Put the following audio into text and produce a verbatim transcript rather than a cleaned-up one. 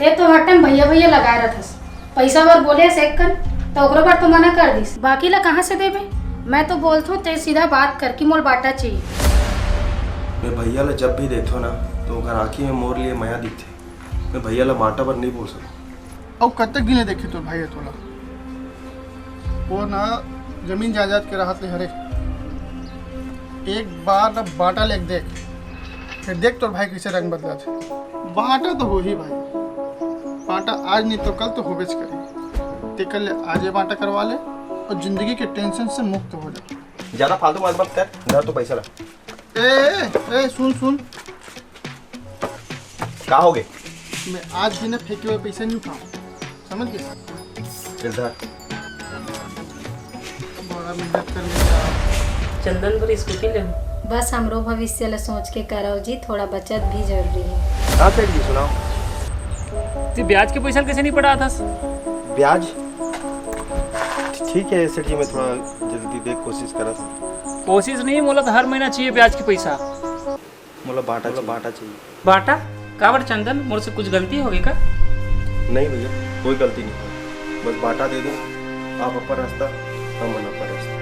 ए तो हर टाइम भैया भैया लगा रथस। पैसा बर बोले से एक कन, तो ओकरो बर तो मना कर दिस। बाकी ला कहाँ से देबे? मैं तो बोलथों ते सीधा बात कर कि मोल बाटा चाहिए। मैं भैया ला जब भी देखथों ना, तो ओकर आँखी में मोर लिए मया दिखथे। मैं भैया ला बाटा बर नहीं बोल सकूँ। अउ कतक दिन ले देखी तोर भाई ह तोला? वो ना जमीन जायदाद के राहत ले हरे। एक बार ना बाटा लेके देख, फिर देख तोर भाई कैसे रंग बदलत हे। बाटा तो होही भाई, बाटा आज नहीं तो कल तो होबेच करे। तेकर ले आज ये बाटा करवा ले और जिंदगी के टेंशन से मुक्त हो जा। ज्यादा फालतू बात मत कर, धर तो पैसा ला। ए, ए, ए, सुन सुन, का हो गए? मैं आज भी ना फेंके हुए पैसा नहीं उठाऊँ, समझ गए? चल धर। बड़ा मेहनत कर लिया। चंदन बर स्कूटी ले। बस हमरो भविष्य ला सोच के करव जी, थोड़ा बचत भी जरूरी है। हाँ सेठ जी, सुनाओ। तू ब्याज के पैसा कैसे नहीं पटाथस? ब्याज? ठीक है सेठ जी, मैं थोड़ा जल्दी देख कोशिश करा था। कोशिश नहीं, मोला तो हर महीना चाहिए ब्याज के पैसा। मोला बाटा चाहिए। बाटा चाहिए। बाटा? काबर चंदन, मोर से कुछ गलती होगे का? नहीं भैया, कोई गलती नहीं, बस बाटा दे दो। आप अपन रास्ता, हम अपन रास्ता।